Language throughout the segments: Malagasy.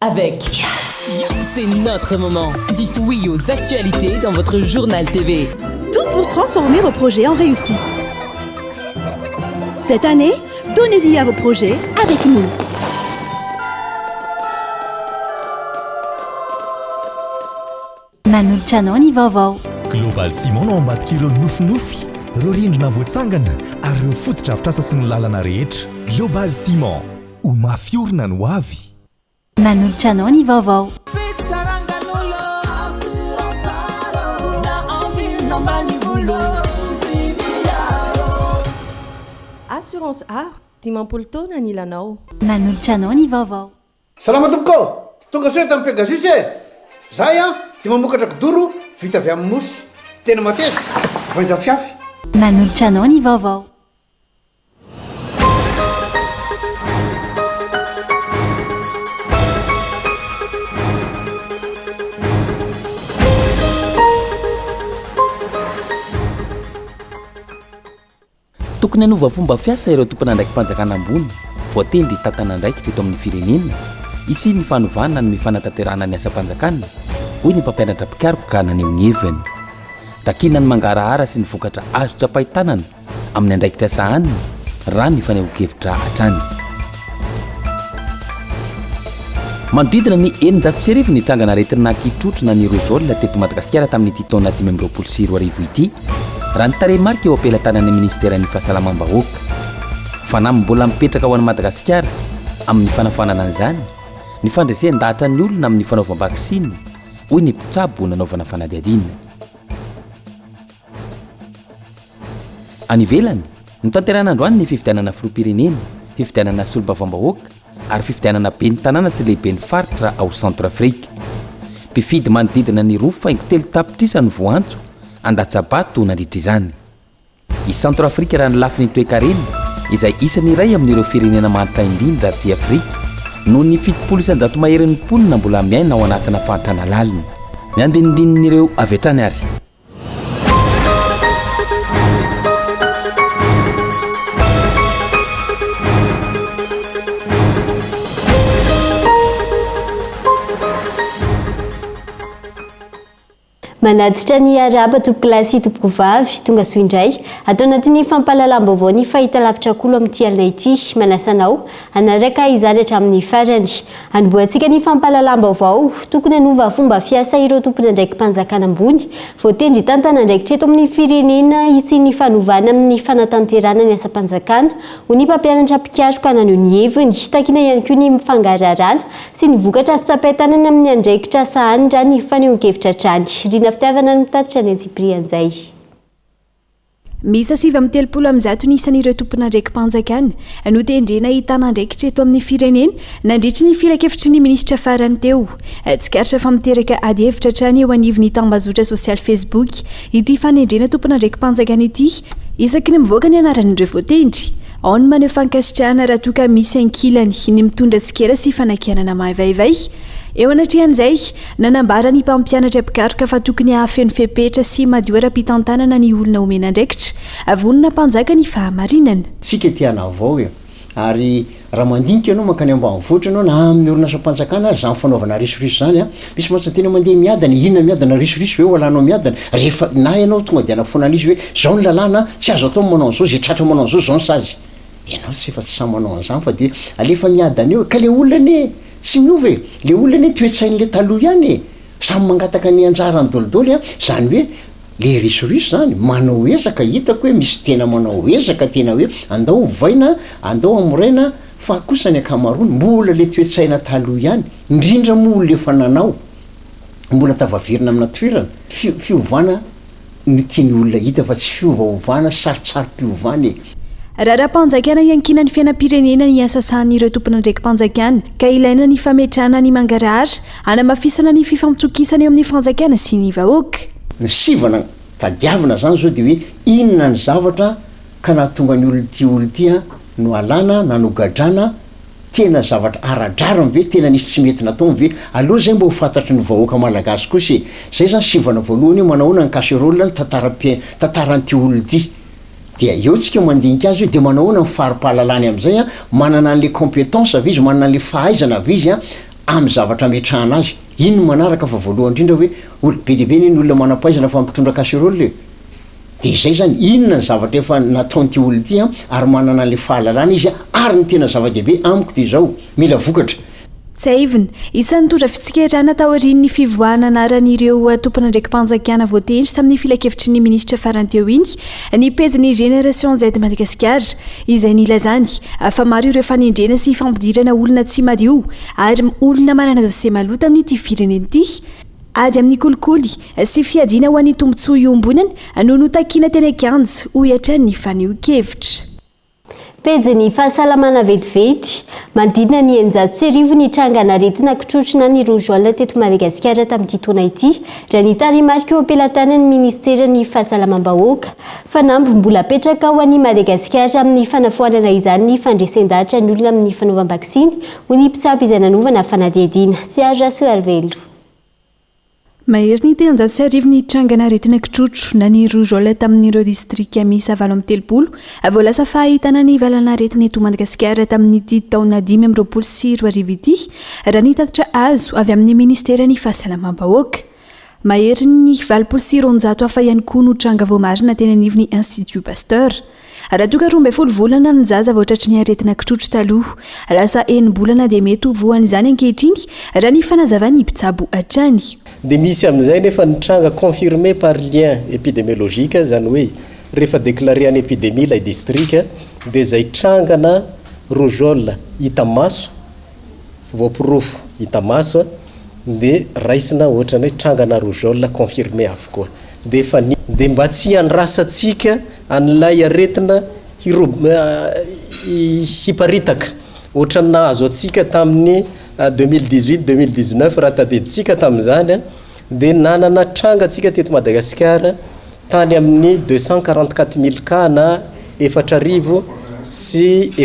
Avec Yes C'est notre moment. Dites oui aux actualités dans votre journal TV. Tout pour transformer vos projets en réussite. Cette année, donnez vie à vos projets avec nous. Manolotra anao ny vaovao. Global Ciment no ao ambadik'ireo nofinofy, ireo rindrina voatsangana ary ireo fotodrafitrasa sy ny lalana rehetra. Global Ciment, ho mafy orina ny ho avy. Manolotra anao ny vaovao. Assurance Aro, 50 taona anilanao. Manolotra anao ny vaovao. Salama tompoko ô! Tonga soa eto amin'ny Pegasus e! Zahay an, dia mamokatra kidoro vita avy amin'ny mousse. Tena mateza, voainjafiafy. Manolotra anao ny vaovao. Tokony hanova fomba fiasa ireo tompon'andraiki-panjakana ambony voatendry hitantana andraikitra eto amin'ny firenena, hisian'ny fanovana ny fanatanterahana ny asam-panjakana, hoy ny mpampianatra mpikaroka naneho ny heviny. Takiana ny mangarahara sy ny vokatra azo tsapain-tanana amin'ny andraikitra sahaniny, raha ny fanehoan-kevitra hatrany. Manodidina ny 1600 ny trangana aretina kitrotro na ny rougeole teto Madagasikara tamin'ity taona 2025 ity, raha ny tarehimarika eo am-pelatanan'ny minisiteran'ny Fahasalamam-bahoaka. Fanamby mbola mipetraka ho an'i Madagasikara amin'ny fanafoanana an'izany ny fandresen-dahatra ny olona amin'ny fanaovam-baksiny, hoy ny mpitsabo nanaovana fanadihadiana. Any ivelany, notanterahina androany ny fifidianana filoham-pirenena, fifidianana solombavambahoaka ary fifidianana ben'ny tanàna sy lehiben'ny faritra ao Centrafrique. Mpifidy manodidina ny 2,3 tapitrisa no voaantso handatsa-bato nandritra izany. I Centrafrique raha ny lafiny toekarena, izay isan'ny iray amin'ireo firenena mahantra indrindra aty Afrika, noho ny 70% maherin'ny mponina mbola miaina ao anatina fahantrana lalina. Ny andinindinin'ireo avy hatrany ary. Manatitra ny arahaba tompokolahy sy tompokovavy, tonga soa indray. Ato anatin'ny fampahalalam-baovao ny fahitalavitra Kolo amin'ity alina ity. Manasa anao hanaraka izany hatramin'ny farany. Anombohantsika ny fampahalalam-baovao, tokony hanova fomba fiasa ireo tompon'andraiki-panjakana ambony voatendry hitantana andraikitra eto amin'ny firenena hisian'ny fanovana amin'ny fanatanterahana ny asam-panjakana, hoy ny mpampianatra mpikaroka naneho ny heviny. Takiana ihany koa ny mifangaraharana sy ny vokatra azo tsapain-tanana amin'ny andraikitra sahaniny raha ny fanehoan-kevitra hatrany. Rina Fitiavana no mitatitra ny antsipirian'izay. Miisa 139 ny isan'ireo tompon'andraiki-panjakana notendrena hitana andraikitra eto amin'ny firenena nandritry ny filankevitry ny minisitra farany teo. Tsikaritra fa miteraka adihevitra hatrany eo anivon'ny tambazotra sosialy Facebook ity fanendrena tompon'andraiki-panjakana ity isaky ny mivoaka ny anaran'ireo voatendry. Ao ny maneho fankasitrahana raha toa ka misy ankilany ny mitondra tsikera sy fanakianana mahaivaivahy. Eo anatrehan'izay, nanambara ny mpampianatra mpikaroka fa tokony hahafeno fepetra sy madio ara-pitantanana ny olona omena andraikitra, vonona hampanjaka ny fahamarinana. Tsika te hanavao e! Ary raha mandinika ianao mankany ambanivohitra ianao na amin'ny orinasam-panjakana aza izany fanaovana risoriso izany an, misy mantsy tena mandeha miadana e, inona miadana, risoriso ve ho alanao miadana? Rehefa na ianao tonga dia anafoana an'izy hoe izao ny lalàna, tsy azo atao ny manao an'izao, izay tratra manao an'izao izao ny sazy. Ianao tsy efa tsy sahy manao an'izany fa dia alefa miadana eo e! Ka le olona anie tsy miova e! Le olona anie toe-tsain'le taloha ihany e! Samy mangataka ny anjarany dolidoly an! Zany hoe le risoriso zany manao ezaka hitako hoe misy tena manao ezaka tena hoe andao ovaina andao amoraina fa kosa ny ankamaroany mbola le toe-tsaina taloha ihany indrindra moa olona efa nanao mbola tavaverina amina toerana fiovana no tian'ny olona hita fa tsy fiovaovana sy sarintsarim-piovana e! Raharaham-panjakana iankinan'ny fiainam-pirenena ny asa sahanin'ireo tompon'andraiki-panjakana ka ilaina ny fametrahana ny mangarahara hanamafisana ny fifampitokisana eo amin'ny fanjakana sy ny vahoaka. Ny sivana tadiavina zany zao de hoe inona ny zavatra ka nahatonga ny olona ity olona ity no alana na nogadrana Tena zavatra ara-drariny ve? Tena nisy tsy mety nataony ve? Aleo zay mba ho fantatry ny vahoaka malagasy kosa e! Zay zany sivana voalohany hoe manahoana ny casserole ny tantaram-piain tantaran'ity olona ity? Dia eo tsika mandinika azy hoe dia manahoana ny fari-pahalalany amin'izay an? Manana an'le compétence ve izy? Manana an'le fahaizana ve izy an? amin'ny zavatra ametrahana azy. Iny no manaraka fa voalohany indrindra hoe ol, be dia be anie ny olona manam-pahaizana fa mitondra casserole e! Dia izay izany, inona ny zavatra efa nataon'ity olona ity an, ary manana an'ilay fahalalana izy an, ary ny tena zava-dehibe amiko dia izao, mila vokatra. Tsiahivina, isan'ny nitondra fitsikerana taorian'ny fivoahana anaran'ireo tompon'andraiki-panjakana voatendry tamin'ny filankevitry ny minisitra farany teo iny ny pejin'ny Génération Z Madagasikara izay nilazany fa maro ireo fanendrena sy fampidirana olona tsy madio ary olona manana dosie maloto amin'ity firenena ity. Ady amin'ny kolikoly sy fiadiana ho an'ny tombontsoa iombonana no notakiana teny an-kianja, hoy hatrany ny fanehoan-kevitra. Pejin'ny fahasalamana vetivety. Manodidina ny 1600 ny trangan'aretina kitrotro na ny rougeole teto Madagasikara tamin'ity taona ity, raha ny tarehimarika eo am-pelatanan'ny minisiteran'ny Fahasalamam-bahoaka. Fanamby mbola apetraka ho an'i Madagasikara amin'ny fanafoanana izany ny fandresen-dahatra ny olona amin'ny fanaovam-baksiny, hoy ny mpitsabo izay nanovana fanadihadiana. Tsiaro Rasoarivelo. Mahery ny 1300 ny trangana aretina kitrotro na ny rougeole tamin'ireo distrika miisa 38 voalaza fa ahitana ny valanaretina eto Madagasikara tamin'ity taona 2025 ity, raha ny tatitra azo avy amin'ny minisiteran'ny Fahasalamam-bahoaka. Maherin'ny 280 hafa ihany koa no tranga voamarina teny anivon'ny Institut Pasteur. Raha toa ka 12 volana ny zaza vao tratry ny aretina kitrotro taloha, lasa enim-bolana dia mety ho voan'izany ankehitriny, raha ny fanazavan'ny mpitsabo hatrany. Dia misy amin'izay nefa ny tranga confirmé par lien épidémiologique, izany hoe rehefa déclaré en épidémie ilay district dia izay trangana rougeole hita maso, voaporofo hita maso dia raisina ohatran'ny hoe trangana rougeole confirmé avokoa. Dia efa ny. Dia mba tsy hiandrasantsika an'ilay aretina hiparitaka ohatran'ny nahazo antsika tamin'ny 2018, 2019 raha tadidintsika tamin'izany dia nanana tranga antsika teto Madagasikara tany amin'ny 244 mille cas na 240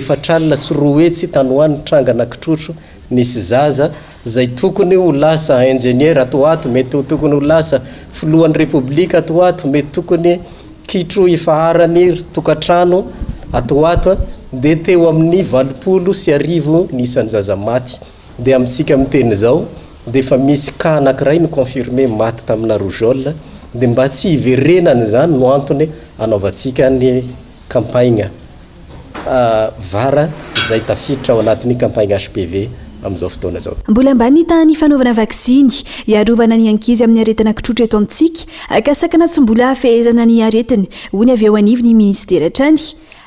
400 tany ho any trangana kitrotro nisy zaza izay tokony ho lasa ingénieur ato ho ato, mety ho tokony ho lasa filohan'ny Repoblika ato ho ato, mety tokony kitro ifaharan'ny tokantrano ato ho ato, dia teo amin'ny 1080 ny isan'ny zaza maty. Dia amintsika miteny izao dia efa misy cas anankiray no confirmé maty tamina rougeole, dia mba tsy hiverenana izany no antony anaovantsika ny campagne vara izay tafiditra ao anatin'ny campagne HPV amin'izao fotoana izao. Mbola ambany ny tahan'ny fanaovana vaksiny hiarovana ny ankizy amin'ny aretina kitrotro eto amintsika ka sakana tsy mbola hahafehezana ny aretina, hoy ny avy eo anivon'ny minisitera hatrany.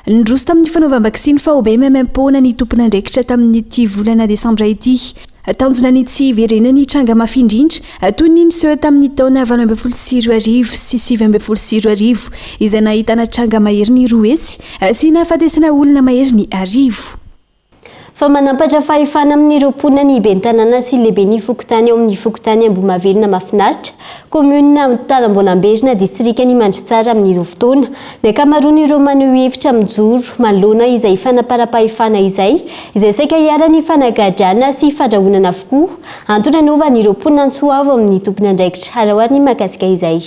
Niroso tamin'ny fanaovam-baksiny faobe maimaim-poana ny tompon'andraikitra tamin'ity volana desambra ity. Tanjona ny tsy hiverenan'ny tranga mafy indrindra toy ny niseho tamin'ny taona 2018 sy 2019 izay nahitana tranga maherin'ny 200 sy nahafatesana olona maherin'ny arivo. Fa manampatra fahefana amin'ireo mponina ny ben'ny tanàna sy lehiben'ny fokontany ao amin'ny fokontany Ambohimahavelona Mahafinaritra, kaominina Antanamboanamberina, distrikan'i Mandritsara amin'izao fotoana. Ny ankamaroan'ireo maneho hevitra mijoro manoloana izay fanaparam-pahefana izay, izay saika iharan'ny fanagadrana sy fandrahonana avokoa, antony anaovan'ireo mponina antso avo amin'ny tompon'andraikitra. Araho ary ny mahakasika izay.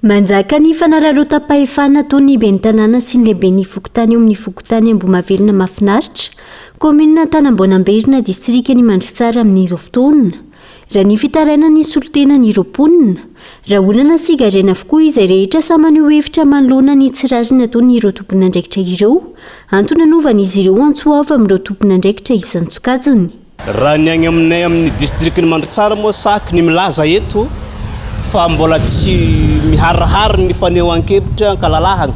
Manjaka ny fanararaotam-pahefana ataon'ny ben'ny tanàna sy ny lehiben'ny fokontany eo amin'ny fokontany Ambohimahavelona Mahafinaritra, kaominina Antanamboanamberina, distrikan'i Mandritsara amin'izao fotoana. Raha ny fitarainan'ny solontenan'ireo mponina, rahonana sy gadraina avokoa izay rehetra samy maneho hevitra manoloana ny tsy rariny ataon'ireo tompon'andraikitra ireo, antony anaovan'izy ireo antso avo amin'ireo tompon'andraikitra isan-tsokajiny. Raha ny agny aminay amin'ny distrikan'i Mandritsara moa saky ny milaza eto fa mbola tsy miharihary ny fanehoan-kevitra ankalalahana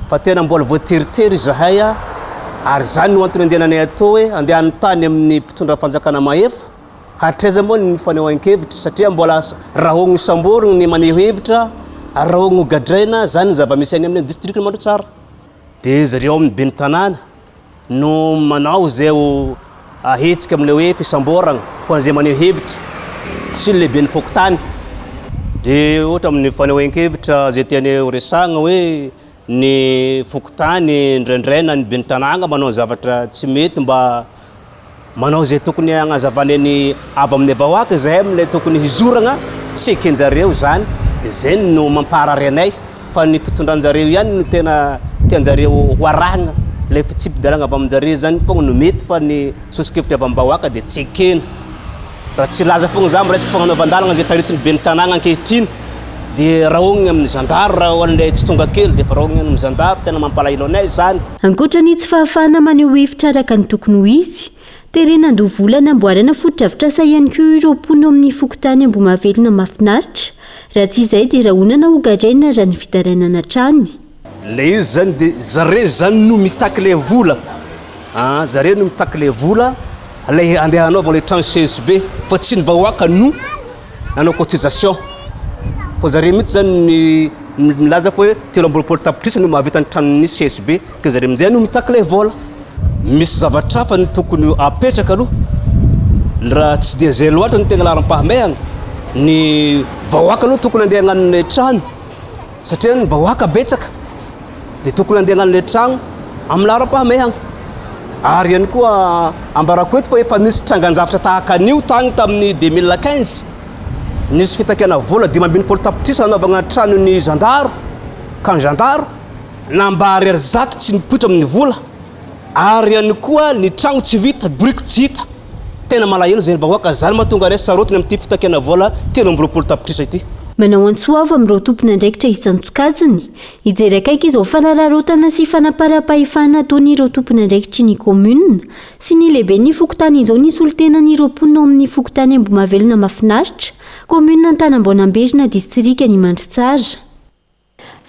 fa tena mbola voateritery izahay ary izany no antony andehananay atao hoe andeha hanontany amin'ny mpitondra fanjakana mahefa Hatraiza moa ny fanehoan-kevitra satria mbola rahogno samborigny ny maneho hevitra ary rahogno gadraina, zany ny zava-misy any amin'ny distrikan'i Mandritsara. De zareo ao amin'ny ben'ny tanàna no manao izay hetsika amin'ilay hoe fisamboragna ho an'izay maneho hevitra sy ny lehiben'ny fokontany. De ohatra amin'ny fanehoan-kevitra izay tianay ho resahagna hoe ny fokontany indraindray na ny ben'ny tanàgna manao zavatra tsy mety mba Manao izay tokony hagnazavana ny avy amin'ny vahoaka izahay amin'ilay tokony hizoragna, tsy ekenjareo izany, dia izay no mampaharary anay, fa ny fitondranjareo ihany no tena tianjareo ho arahagna. Ilay fitsipi-dalàna avy amin-jareo zany foagna no mety fa ny soso-kevitra avy am-bahoaka dia tsy ekena. Raha tsy hilaza foagna za amin'ny resaka fagnanaovan-dalagna izay taritin'ny ben'ny tanàgna ankehitriny dia rahogny amin'ny zandary raha ho an'ilay tsy tonga kely dia efa rahogny amin'ny zandary, tena mampalahelo anay izany. Ankoatra ny tsy fahafahana maneho hevitra araka ny tokony ho izy, terena handoa vola hanamboarana fotodrafitrasa ihany koa ireo mponina ao amin'ny fokontany Ambohimahavelona Mahafinaritra. Raha tsy izay dia rahonana hogadraina raha ny fitarainana hatrany. Ilay izy zany dia zareo zany no mitaky ilay vola an, zareo no mitaky ilay vola ilay andeha hanaovana ilay trano CSB fa tsy ny vahoaka no nanao cotisation fa zareo mihitsy zany ny milaza fa hoe 23 tapitrisa no mahavita ny tranon'ny CSB ka zareo amin'izay no mitaky ilay vola. Misy zavatra hafa no tokony apetraka aloha raha tsy dia zay loatra no tegna laharam-pahamehana, ny vahoaka aloha tokony andeha hagnano ilay trano. Satria ny vahoaka betsaka dia tokony handeha hagnano ilay tragno amin'ny laharam-pahamehagna. Ary ihany koa ambarako eto fa efa nisy trangan-javatra tahaka an'io tagny tamin'ny 2015. Nisy fitakiana vola 15 tapitrisa hanaovagna tranon'ny zandaro, camp zandaro, namba ariary zato tsy nipoitra amin'ny vola. Ary ihany koa ny tragno tsy vita, biriky tsy hita. Tena malahelo zay vahoaka, zany mahatonga anay sarotiny amin'ity fitakiana vola 23 tapitrisa ity. Manao antso avo amin'ireo tompon'andraikitra isan-tsokajiny, hijery akaiky izao fanararaotana sy fanaparam-pahefana ataon'ireo tompon'andraikitry ny kaominina sy ny lehiben'ny fokontany izao ny solontenan'ireo mponina ao amin'ny fokontany Ambohimahavelona Mahafinaritra, kaominina Antanambao Namberina, distrikan'i Mandritsara.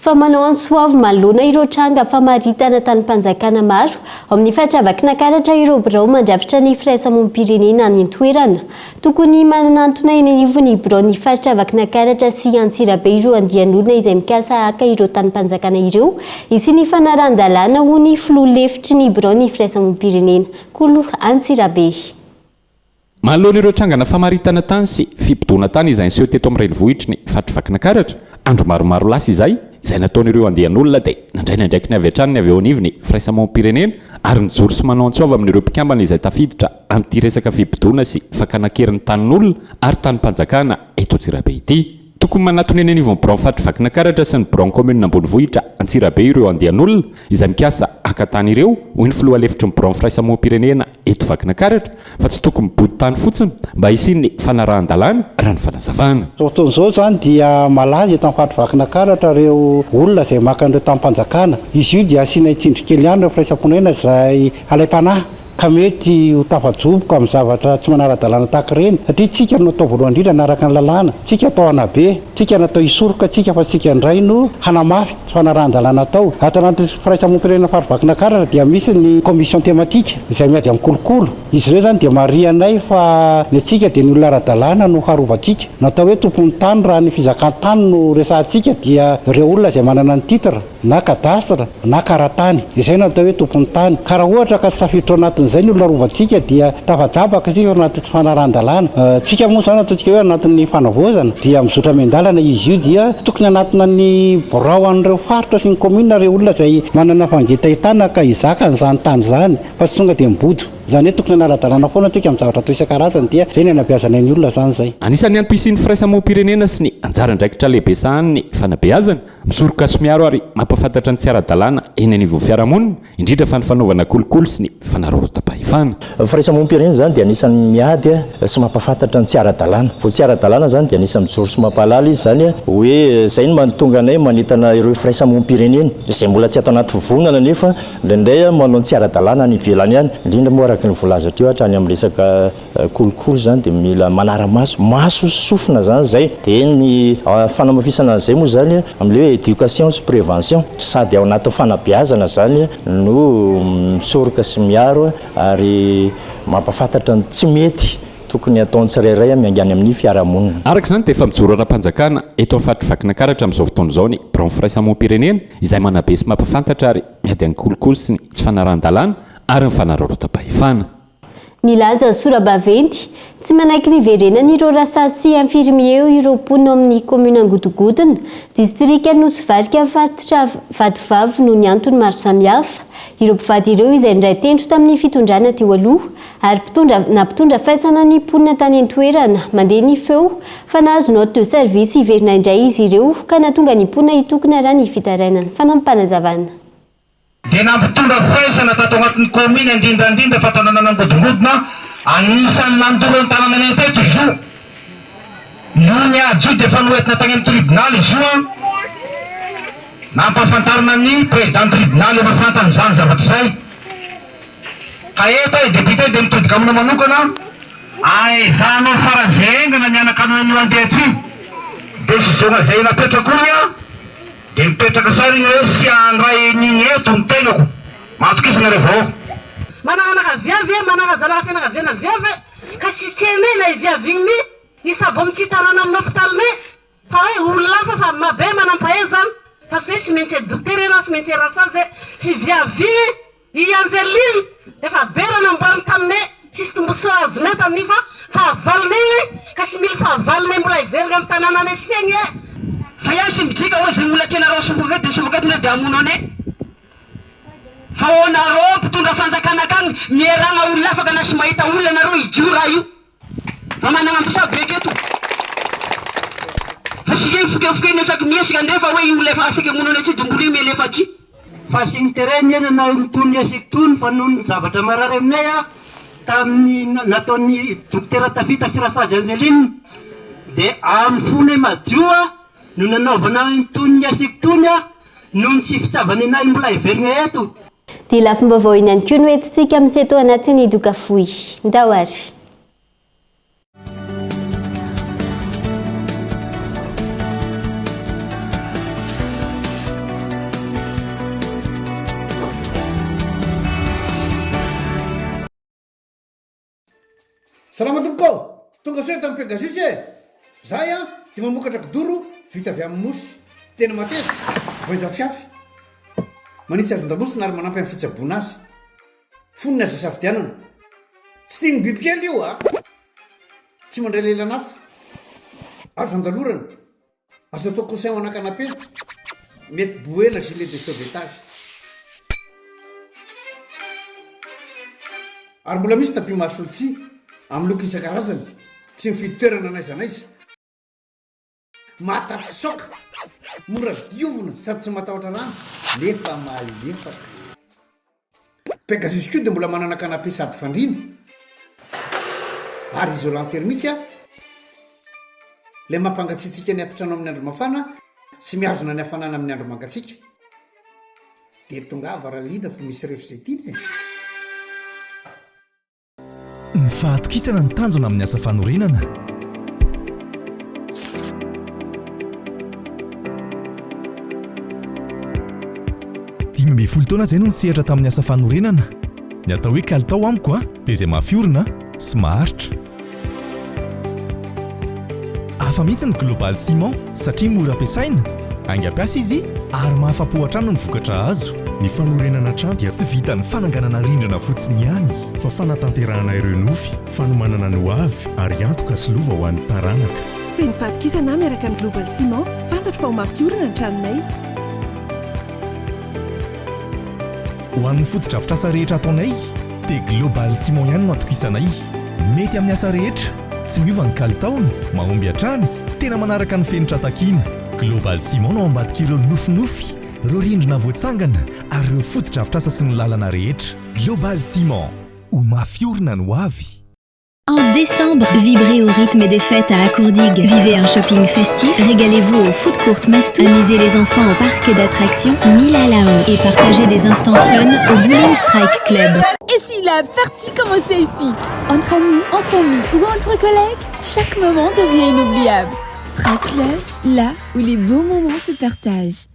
Fa manao antso avo manoloana ireo tranga famaritana tanim-panjakana maro ao amin'ny faritra Vakinankaratra ireo birao mandrafitra ny firaisamonim-pirenena any an-toerana. Tokony manantona eny anivon'ny biraon'ny faritra Vakinankaratra sy Antsirabe ireo andian'olona izay mikasa haka ireo tanim-panjakana ireo hisian'ny fanarahan-dalàna hoy ny filoha lefitry ny biraon'ny firaisamonim-pirenena, Kolo Antsirabe. Manoloana ireo trangana famaritana tany sy fibodoana tany izay niseho teto amin'ny renivohitry ny faritr'i Vakinankaratra, andro maromaro lasa izay, izay nataon'ireo andian'olona dia nandray ny andraikiny avy hatrany ny avy eo anivon'ny firaisamonim-pirenena ary nijoro sy manao antso avo amin'ireo mpikambana izay tafiditra amin'ity resaka fibodoana sy fakana an-keriny tanin'olona ary tanim-panjakana eto Antsirabe ity. Tokony manatona eny anivon'ny biraon'ny faritr'i Vakinankaratra sy ny biraon'ny kaominina ambonivohitra Antsirabe ireo andian'olona izay mikasa haka tany ireo, hoy ny filoha lefitry ny biraon'ny firaisamonim-pirenena eto Vakinankaratra, fa tsy tokony mibodo tany fotsiny mba hisian'ny fanarahan-dalàna, raha ny fanazavana. Izao fotoana izao izany dia malaza eto amin'ny faritr'i Vakinankaratra ireo olona izay maka an'ireo tanim-panjakana. Izy io dia asiana tsindry kely ihany ireo firaisamponena izay alaim-panahy. ka mety ho tafajoboka amin'ny zavatra tsy manara-dalàna tahaka ireny, satria tsika no atao voalohany indrindra hanaraka ny lalàna, tsika atao hanabe, tsika natao hisoroka tsika fa tsika indray no hanamafy tsy fanarahan-dalàna atao. Ato anatin'ny firaisamonim-pirenena fary Vakinakaratra dia misy ny commission thématique izay miady amin'ny kolokolo, izy ireo izany dia marihanay fa ny antsika dia ny olona ara-dalàna no harovantsika, natao hoe tompon'ny tany raha ny fizakan-tany no resahantsika dia ireo olona izay manana ny titre. na cadastre, na kara-tany. Izay no atao hoe tompon'ny tany. Ka raha ohatra ka tsy tafiditra ao anatin'izay ny olona arovantsika dia tafajabaka isika ao anatin'ny tsy fanarahan-dalàna. Tsika moa izany ataontsika hoe anatin'ny fanavaozana dia mizotra miandalana izy io dia tokony hanatona ny birao an'ireo faritra sy ny commune ireo olona izay manana fangetahitana ka hizaka an'izany tany izany fa tsy tonga dia mibodo. Izany hoe tokony hanara-dalàna foana tsika amin'ny zavatra atao isan-karazany dia izay ny anabeazanay ny olona izany izay. Anisan'ny antom-pisian'ny firaisamoam-pirenena sy ny anjara andraikitra lehibe sahaniny ny fanabeazana. Misoroka sy miaro ary mampahafantatra ny tsy ara-dalàna eny anivon'ny fiarahamonina, indrindra fa ny fanaovana kolikoly sy ny fanararaotam-pahefana. Ny firaisamonim-pirenena izany dia anisan'ny miady sy mampahafantatra ny tsy ara-dalàna. Vao tsy ara-dalàna izany dia anisan'ny mijoro sy mampahalala izy izany hoe izay no mahatonga anay manentana ireo firaisamonim-pirenena izay mbola tsy ato anaty fivonana nefa indraindray manao ny tsy ara-dalàna any ivelany any, indrindra moa araka ny voalaza teo hatrany amin'ny resaka Kolikoly izany dia mila manara-maso, maso sy sofina izany izay. Dia ny fanamafisana an'izay moa izany amin'ilay hoe éducation sy prévention, sady ao anatin'ny fanabeazana izany no misoroka sy miaro ary mampahafantatra ny tsy mety tokony hataon'ny tsirairay miainga any amin'ny fiarahamonina. Araka izany dia efa mijoro ara-panjakana eto amin'ny faritr'i Vakinankaratra amin'izao fotoana izao ny biraon'ny firaisamonim-pirenena izay manabe sy mampahafantatra ary miady amin'ny kolikoly sy ny tsy fanarahan-dalàna ary ny fanararaotam-pahefana. Nilaza sora-baventy, tsy manaiky ny hiverenan'ireo rasazy sy infirmier ireo mponina ao amin'ny kaominina Angodogodina, distrikan'i Nosy Varika, faritra Vatovavy noho ny antony maro samihafa. Ireo mpivady ireo izay niray tendro tamin'ny fitondrana teo aloha ary mpitondra nampitondra faisana ny mponina tany an-toerana. Mandeha ny feo fa nahazo note de service hiverina indray izy ireo ka nahatonga ny mponina hitokona raha ny fitarainana. Fanampim-panazavana. Dia nampitondra faisana tato anatin'ny kaomina indrindra indrindra fa tanàna nangodingodina anisan'ny nandoro ny tanànanay teto izy io. Io niady io dia efa noentina tany amin'ny tribonaly izy io an. Nampahafantarina ny président tribonaly efa fantany izany zavatra izay. Ka eto aho député dia mitodika aminao manokana, aezahanao faran'izay haingana ny anaka an'io andeha tsy. Décision izay napetrako iny an. Dia mipetraka saina iny hoe tsy handray an'iny eto ny tenako. Matokisa nareo vahoaka. Managna viavy e, managna zanaka fianakaviana viavy e, ka sy tsy hainay na i viavy igny mi hisabo am tsy tanàna amin'ny hôpitaly ne, fa hoe olona hafa fa mabe manampahaizana fa sy hoe sy maintsy dokotera enao sy maintsy rasazy e, f'i viavy igny I Angeline efa be raha namboariny taminay tsisy tombosoa azonay tamin'io fa fahavalonay e ka sy mila fahavalonay mbola hiverina am tanananay tsy agny e. Fa ihany sy midika hoe zegny olona tianareo sovoka eto de sovoka eto de hamono anay. Fa onareo mpitondra fanjakana akagny mieragna olona afaka na sy mahita olona nareo hidio raha io. Fa managna mpisabo eky eto. Fa sy zegny fokefokena isaky mihesika ndre fa hoe io olona efa asika hamono anay tsy de mbola io mialefa aty. Fa sy ny terrain anie nanao itony asiako itony fa noho ny zavatra marary aminay a, tamin'ny nataon'ny dokotera Tafita sy Rasazy Angeline dia amin'ny fonay madio a no nanaovana itony asiako itony a, noho ny tsy fitiavany anay mbola heverina eto. Dia lafim-baovao iny ihany koa no entintsika miseto anatin'ny doka fohy. Ndao ary. Salama tompoko ô! Tonga soa eto amin'ny Pegasus e! Zahay an dia mamokatra kidoro vita avy amin'ny mousse. Tena mateza, voainja fiafy. Manitsy hazon-damosina ary manampy amin'ny fitsaboana azy. Fonony azo isafidianana. Tsy tian'ny bibikely io a! Tsy mandray lelan'afo. Azo andalorana. Azo atao coussin ho ana canapé. Mety boena gilet de sauvetage. Ary mbola misy tapis mahasolo tsihy, amin'ny loko isan-karazany. Tsy mifidy toerana n'aiza n'aiza. Mahatafitsoaka, mora diovina sady tsy matahotra rano nefa malefaka. Pegasus koa dia mbola manana canapé sady fandriana ary isolant thermique ilay mampangatsiatsiaka ny atitrano amin'ny andro mafana sy mihazona ny hafanana amin'ny andro mangatsiaka. Dia tongava raha liana fa misy ref izay tiana e! Ny fahatokisana ny tanjona amin'ny asa fanorenana. 15 taona izay no nisehatra tamin'ny asa fanorenana. Ny atao hoe kalitao amiko dia izay mafy orina sy maharitra. Hafa mihitsy ny Global Ciment satria mora ampiasaina, haingam-piasa izy ary mahafa-po hatrany ny vokatra azo. Ny fanorenana trano dia tsy vitan'ny fananganana rindrina fotsiny ihany, fa fanatanterahana ireo nofy, fanomanana ny ho avy ary antoka sy lova ho an'ny taranaka. Feno fahatokisana aho miaraka amin'ny Global Ciment, fantatro fa ho mafy orina ny tranonay. Ho an'ny fotodrafitrasa rehetra ataonay dia Global Ciment ihany no atokisanay. Mety amin'ny asa rehetra, tsy miova ny kalitaony, mahomby hatrany, tena manaraka ny fenitra takiana. Global Ciment no ao ambadik'ireo nofinofy, ireo rindrina voatsangana ary ireo fotodrafitrasa sy ny lalana rehetra. Global Ciment, ho mafy orina ny ho avy. En décembre, vibrez au rythme des fêtes à Akourdigue. Vivez un shopping festif, régalez-vous au food court Mastou, amusez les enfants au parc d'attractions Milalao et partagez des instants fun au Bowling Strike Club. Et si la partie commençait ici Entre amis, en famille ou entre collègues, chaque moment devient inoubliable. Strike Club, là où les beaux moments se partagent.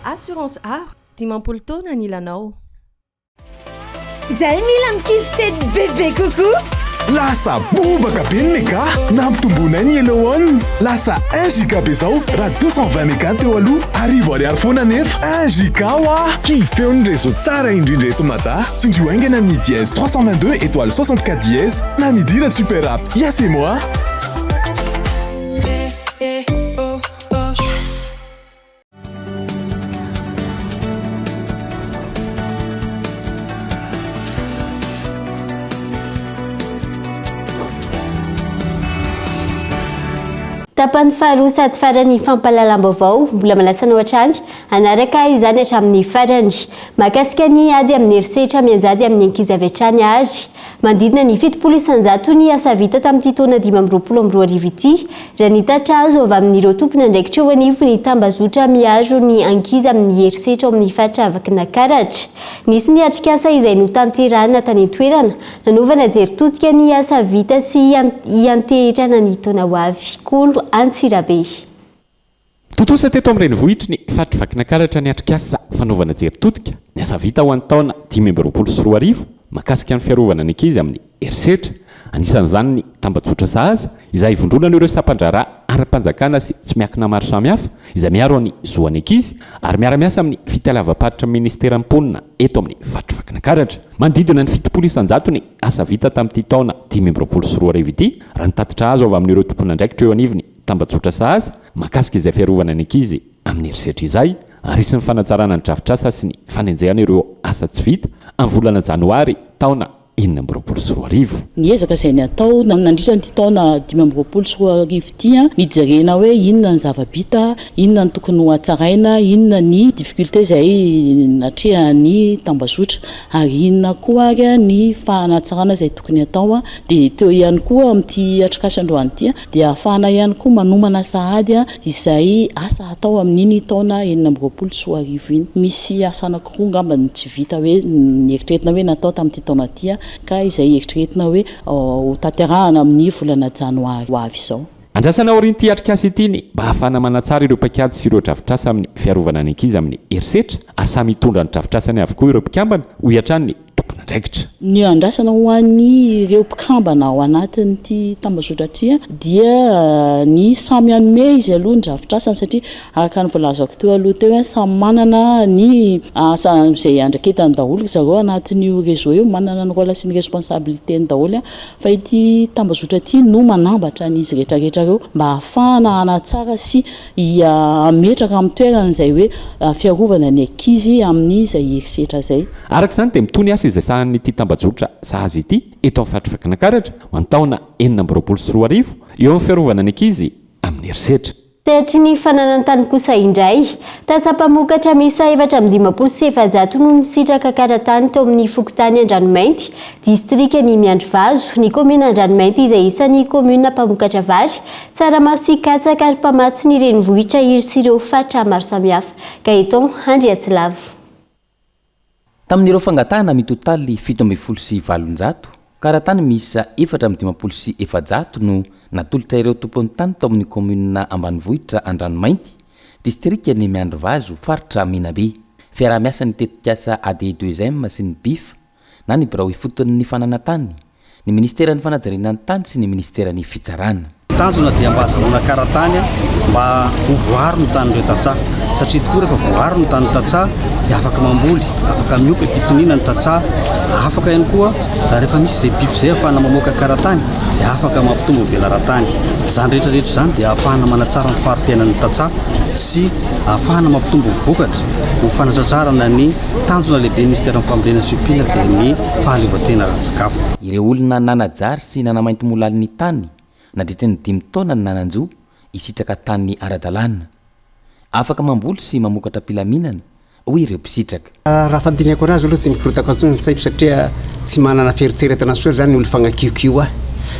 Assurance Aro, 50 taona ny ilanao. Izay mila mikify fety bebe kokoa. Lasa bobaka be ny mega! Nampitomboinay ny Hello One! Lasa un giga be zao raha 220 mega teo aloha, arivo ariary foana anefa! Un giga hoa! Kifeo ny réseau tsara indrindra eto Mada! Tsindrio haingana ny dièse 322 étoile 64 dièse na midira super app Yas et moi! Tapany faharoa sady farany fampahalalam-baovao, mbola manasa anao hatrany hanaraka izany hatramin'ny farany. Mahakasika ny ady amin'ny herisetra mianjady amin'ny ankizy avy hatrany ary Manodidina ny 70 isanjato ny asa vita tamin'ity taona 2025 ity, raha ny tatitra azo avy amin'ireo tompon'andraikitra eo anivon'ny tambazotra miaro ny ankizy amin'ny herisetra ao amin'ny faritra Vakinakaratra. Nisy ny atrikasa izay notanterahina tany an-toerana, nanaovana jery todika ny asa vita sy hianteherana ny taona ho avy. Kolo Antsirabe. Tontosa teto amin'ny renivohitry ny faritr'i Vakinankaratra ny atrikasa fanaovana jery todika ny asa vita ho an'ny taona 2025 mahakasika ny fiarovana ny ankizy amin'ny herisetra. Anisan'izany ny tambajotra sahaza izay ivondronan'ireo sampan-draharaha ara-panjakana sy tsy miankina maro samihafa izay miaro ny zo an'ny ankizy ary miara-miasa amin'ny fitaleavam-paritry ny ministeran'ny mponina eto amin'ny faritr'i Vakinankaratra. Manodidina ny 70 isan-jato ny asa vita tamin'ity taona 2025 ity raha ny tatitra azo avy amin'ireo tompon'andraikitra eo anivon'ny tambajotra sahaza mahakasika izay fiarovana ny ankizy amin'ny herisetra izay ary hisy ny fanatsarana ny drafitrasa sy ny fanenjehana ireo asa tsy vita amin'ny volana janoary taona 2026. Ny ezaka izay natao nandritra an'ity taona 2025 ity, nijerena hoe inona ny zava-bita, inona no tokony ho hatsaraina, inona ny difficulté izay natrehan'ny tambazotra ary inona koa ary ny fanatsarana izay tokony hatao. Dia teo ihany koa amin'ity atrikasa androany ity dia ahafahana ihany koa manomana sahady izay asa hatao amin'iny taona 2026 iny. Misy asa anankiroa angamba no tsy vita hoe nieritreretina hoe natao tamin'ity taona ity ka izay eritreretina hoe ho tanterahana amin'ny volana janoary ho avy izao. Andrasana aorian'ity atrikasa ity ny mba hahafahana manatsara ireo paikady sy ireo drafitrasa amin'ny fiarovana ny ankizy amin'ny herisetra ary samy hitondra ny drafitrasany avokoa ireo mpikambana, hoy hatrany ny tompon'andraikitra. Ny andrasana ho an'ireo mpikambana ao anatin'ity tambazotra ity dia ny samy hanome izy aloha ny drafitrasany satria araka ny voalazako teo aloha teo samy manana ny asa izay andraiketany daholo ry zareo anatin'io réseau io, manana ny rôle sy ny responsabilité-ny daholo fa ity tambazotra ity no manambatra an'izy rehetra rehetra ireo mba hahafahana hanatsara sy hametraka amin'ny toerany izay hoe fiarovana ny ankizy amin'izay herisetra izay. Araka izany dia mitohy ny asa izay sahanin'ity tambajotra sahaza ity eto amin'ny faritr'i Vakinankaratra ho an'ny taona 2026 eo amin'ny fiarovana ny ankizy amin'ny herisetra. Sehatry ny fananan-tany kosa indray, tantsaha mpamokatra miisa 454 no nisitraka kara-tany tao amin'ny fokontany Andranomainty, distrikan'i Miandrivazo, ny kaominina Andranomainty izay isan'ny kaominina mpamokatra vary, tsaramaso sy katsaka ary mpamatsy ny renivohitra sy ireo faritra maro samihafa. Gaëtan Andriatsilavo. Tamin'ireo fangatahana mitotaly 817, karatany miisa 454 no natolotra ireo tompon'ny tany tao amin'ny kaominina ambanivohitra Andranomainty, distrikan'i Miandrivazo, faritra Menabe. Fiaraha-miasan'ny tetikasa AD2M sy ny BIF na ny birao ifoton'ny fananantany, ny minisiteran'ny fanajariana ny tany sy ny minisiteran'ny fitsarana. Ny tanjona dia mba hazahoana karatany mba ho voaaro ny tanin'ireo tantsaha satria tokoa rehefa voaaro ny tanin'ny tantsaha dia afaka mamboly, afaka miompy am-pitoniana ny tantsaha, afaka ihany koa rehefa misy izay bif izay ahafahana mamoaka karatany dia afaka mampitombo ny velaran-tany. Izany rehetra rehetra izany dia ahafahana manatsara ny fari-piainan'ny tantsaha sy ahafahana mampitombo ny vokatra ho fanatratrarana ny Tanjona lehiben'ny Minisiteran'ny Fambolena sy Fiompiana dia ny fahaleovantena ara-tsakafo. Ireo olona nanajary sy nanamaintimolaly ny tany nandritra ny dimy taona no nanan-jo hisitraka tany ara-dalàna. Afaka mamboly sy mamokatra am-pilaminana, hoy ireo mpisitraka. Raha fandinihako anazy aloha tsy mikorotaka intsony ny saiko satria tsy manana fieritreretana intsony zany ny olo fagnakiokio ahy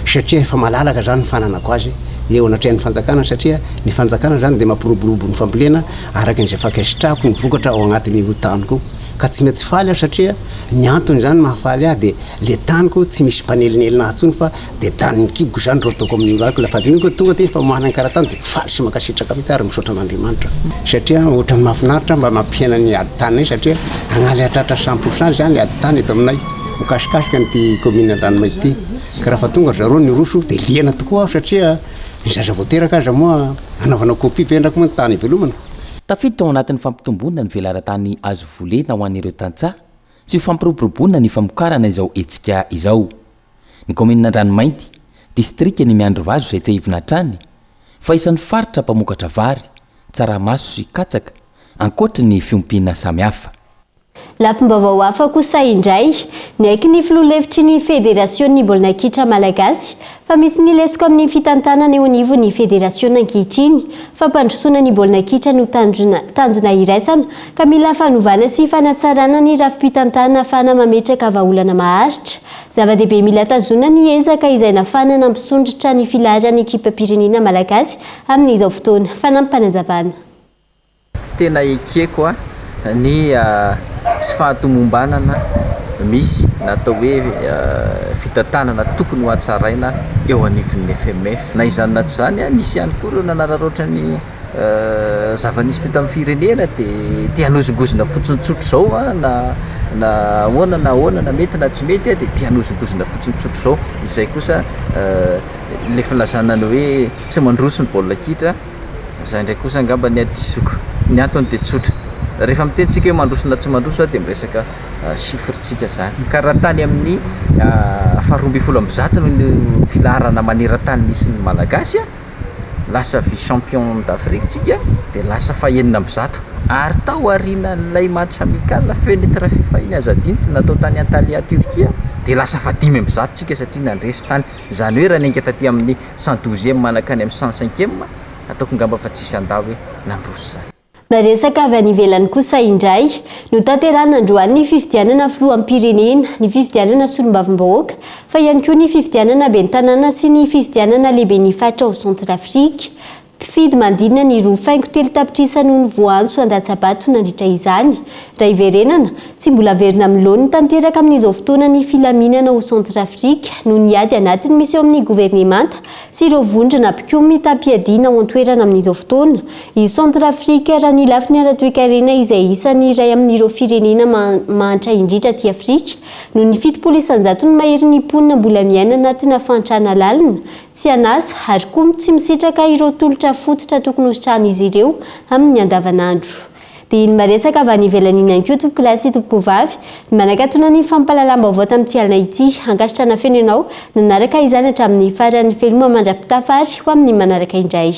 satria efa malalaka zany ny fananako azy eo anatrehan'ny fanjakana satria ny fanjakana zany dia mampiroborobo ny fambolena araka izay fankasitrahako ny vokatra ao agnatin'io taniko io ka tsy maintsy faly aho satria ny antony izany mahafaly ahy dia le taniko tsy misy mpanelinelina ahy tsony fa dia tanin'ny kiboko izany ro ataoko amin'io rariko la fadiniko hoe tonga dia famoahana ny karatany dia faly sy mankasitraka mihitsy ary misaotra an'Andriamanitra satria ohatran'ny mahafinaritra mba mampihena ny ady taninay satria agnaly hatratra cent pour cent izany ady tany eto aminay mikasikasika an'ity commune Andranomainty ity. Ka raha fa tonga ry zareo niroso dia liana tokoa aho satria ny zaza vao teraka aza moa anaovana copie ve ndraiky moa ny tany ivelomana? Tafiditra ao anatin'ny fampitomboana ny velaran-tany azo volena ho an'ireo tantsaha sy ho fampiroboroboana ny famokarana izao hetsika izao. Ny kaominina Andranomainty, distrikan'i Miandrivazo izay tsiahivina hatrany fa isan'ny faritra mpamokatra vary, tsaramaso sy katsaka, ankoatry ny fiompiana samihafa. Lafim-baovao hafa kosa indray, niaiky ny filoha lefitry ny federasionin'ny baolina kitra malagasy fa misy ny lesoka amin'ny fitantanana eo anivon'ny federasiona ankehitriny. Fampandrosoana ny baolina kitra no tanjona tanjona iraisana ka mila fanovana sy fanatsarana ny rafi-pitantanana ahafahana mametraka vahaolana maharitra. Zava-dehibe mila tazonina ny ezaka izay nafana nampisondrotra ny filaharan'ny ekipam-pirenena malagasy amin'izao fotoana. Fanampim-panazavana. Tena ekeko ny tsy fahatomombanana misy na atao hoe fitantanana tokony ho hatsaraina eo anivon'ny FMF. Na izany na tsy izany, nisy ihany koa ireo nanararaotra ny zava-nisy teto amin'ny firenena dia te hanozongozona fotsiny tsotra izao na na ahoana na ahoana na mety na tsy mety dia te hanozongozona fotsiny tsotra izao. Izay kosa ilay filazana ny hoe tsy mandroso ny baolina kitra. Izay indray kosa angamba ny hadisoko. Ny antony dia tsotra. Rehefa miteny tsika hoe mandroso na tsy mandroso dia miresaka chiffre tsika zany. Ka raha tany amin'ny faha 112 no filaharana maneran-tany nisy ny Malagasy, lasa vice champion d'Afrique tsika dia lasa faha 106. Ary tao aorianan'ilay match amical fenêtre fifa iny aza adino natao tany Antalya Turquie dia lasa faha 105 tsika satria nandresy tany. Izany hoe raha niainga taty amin'ny 112ème mankany amin'ny 105ème, ataoko ngamba fa tsisy handà hoe nandroso izany. Miresaka avy any ivelany kosa indray, notanterahina androany ny fifidianana filoham-pirenena, ny fifidianana solombavambahoaka, fa ihany koa ny fifidianana ben'ny tanàna sy ny fifidianana lehiben'ny faritra ao Centrafrique. Mpifidy manodidina ny 2,3 tapitrisa no voaantso handatsa-bato nandritra izany. Raha hiverenana, tsy mbola averina amin'ny laoniny tanteraka amin'izao fotoana ny filaminana ao Centrafrique noho ny ady anatiny misy eo amin'ny governemanta sy ireo vondrona mpikomy mitam-piadiana ao an-toerana amin'izao fotoana. I Centrafrique raha ny lafiny ara-toekarena izay isan'ny iray amin'ireo firenena mahantra indrindra aty Afrika noho ny 70 isan-jaton'ny maherin'ny mponina mbola miaina anatina fahantrana lalina tsy an'asa ary koa tsy misitraka ireo tolotra fototra tokony hositrahan'izy ireo amin'ny andavanandro. Dia iny maresaka avy any ivelany iny ihany koa tompokolahy sy tompokovavy ny manakatona ny fampahalalam-baovao tamin'ity alina ity. Ankasitrahana feno ianao nanaraka izany hatramin'ny farany. Veloma mandra-pitafa ary ho amin'ny manaraka indray.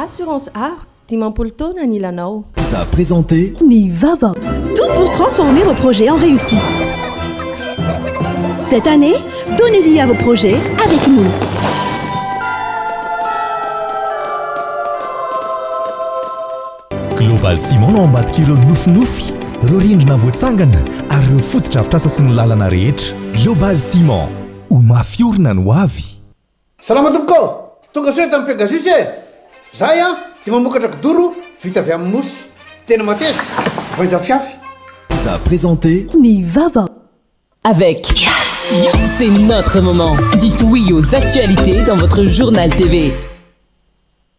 Assurance Aro, 50 taona anilanao. Vous a présenté Ny vaovao. Tout pour transformer vos projets en réussite. Cette année, donnez vie à vos projets avec nous. Global Ciment no ao ambadik'ireo nofinofy, ireo rindrina voatsangana ary ireo fotodrafitrasa sy ny lalana rehetra. Global Ciment, ho mafy orina ny ho avy. Salama tompoko ô! Tonga soa eto amin'ny Pegasus e! Zahay an dia mamokatra kidoro vita avy amin'ny mousse. Tena mateza, voainja fiafy. Vous a présenté. Ny vaovao. Avec Yes, c'est notre moment. Dites oui aux actualités dans votre journal TV.